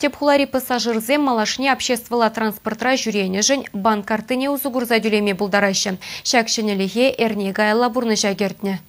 Тӗп хулари пассажирсем малашне обществӑлла транспортра ҫӳренӗшӗн банк карттине усӑ курса тӳлеме пултараҫҫӗ. Ҫак ҫӗнӗлӗхе эрне каялла пурнӑҫа кӗртнӗ.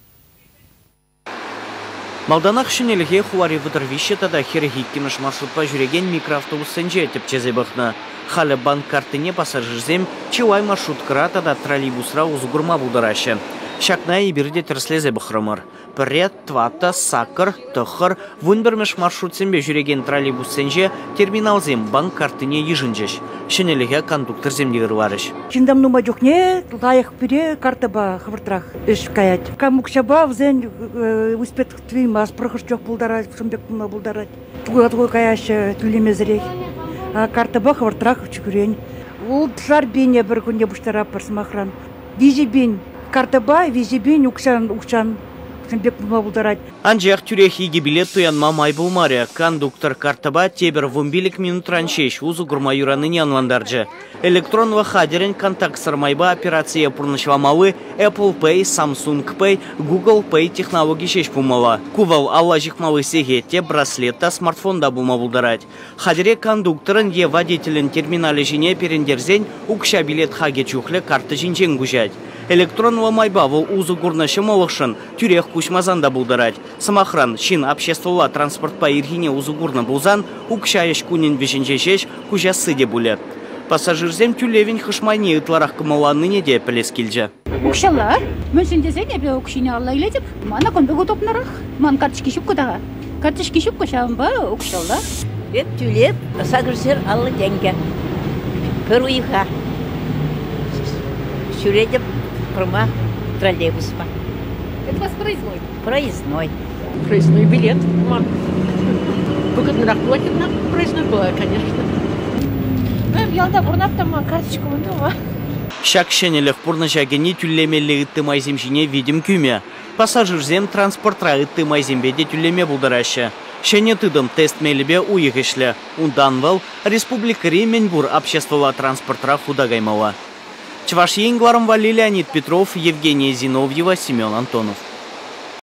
Малтанах ҫӗнӗлӗхе хулари 33 тата 42-мӗш маршрутпа ҫӳрекен микроавтобуссенче тӗпчесе пӑхнӑ. Халӗ банк карттине пассажирсем чылай маршруткӑра тата троллейбусра усӑ курма пултараҫҫӗ. Ҫакна эпир те тӗрӗслесе пӑхрӑмӑр. Пӗрре, тӑваттӑ, саккӑр, тӑххӑр, вунпӗрмӗш маршрутсемпе ҫӳрекен троллейбуссенче терминалсем банк карттине йышӑнчӗҫ. Ҫӗнӗлӗхе кондукторсем те ырларӗҫ. Ҫынсем нумай чухне лайӑх пире картӑпа хӑвӑртрах ӗҫ каять. Кам укҫапа вӗсен успет туймасть, пӗр хӑш чух пултарать, ҫын пек пулма пултарать. Тула-тула каяҫҫӗ тӳлемесӗрех. А картӑпа хӑвӑртрах чӳкрен. Ултшар пине пӗр кунне пуҫтаратпӑр, сӑмахран. 3 000 картӑпа 3 000 укҫан, укҫан пек пулма пултарать. Анчах тӳрех икӗ билет туянма май пулмарӗ. Кондуктор картӑпа тепӗр 15 минутран ҫеҫ усӑ курма юранине ӑнлантарчӗ. Электронлӑ хатӗрӗн контактсӑр майпа операцие пурнӑҫламалли Apple Pay, Samsung Pay, Google Pay технологи ҫеҫ пулмалла. Ку вӑл алла ҫыхмалли сехет те, браслет та, смартфон та пулма пултарать. Хатӗре кондукторӑн е водителӗн терминалӗ ҫине перӗнтерсен укҫа билет хакӗ чухлӗ карта ҫинчен куҫать. Электронлӑ майпа вӑл усӑ курнӑ ҫӑмӑллӑхшӑн тӳрех куҫмасан та пултарать. Сӑмахран, ҫын обществӑлла транспортпа ирхине усӑ курнӑ пулсан укҫа ӗҫ кунӗн вӗҫӗнче ҫеҫ куҫасси те пулӗ. Пассажирсем тӳлевӗн хӑш майне ытларах кӑмӑлланнине те пӗлес килчӗ. Укҫалла. Мӗншӗн тесен эпӗ укҫине алла илетӗп. Мана кун пек удобнӑрах. Ман карточки ҫуккӑ та. Карточки ҫуккӑ, ҫавӑнпа укҫалла. Эп тӳлеп 850 тенкӗ. Пӗр уйӑха. Ҫӳретӗп пӑрма троллейбуспа. Это у вас проездной? Проездной. Проездной билет ман. Выгоднӑрах пулать одна проездной была, конечно. Ялта пурӑнап та ман карточка пулнӑ. Ҫак ҫӗнӗлӗх пурнӑҫа кӗни тӳлемелли ытти майсем ҫине витӗм кӳмӗ. Пассажирсем транспортра ытти майсемпе те тӳлеме пултараҫҫӗ. Ҫӗнӗ тытӑм тест мелӗпе уйӑх ӗҫлӗ. Унтан вӑл республикӑри мӗнпур обществӑлла транспортра хута каймалла. Чӑваш Ен кӑларӑм валли Леонид Петров, Евгения Зиновьева, Семен Антонов.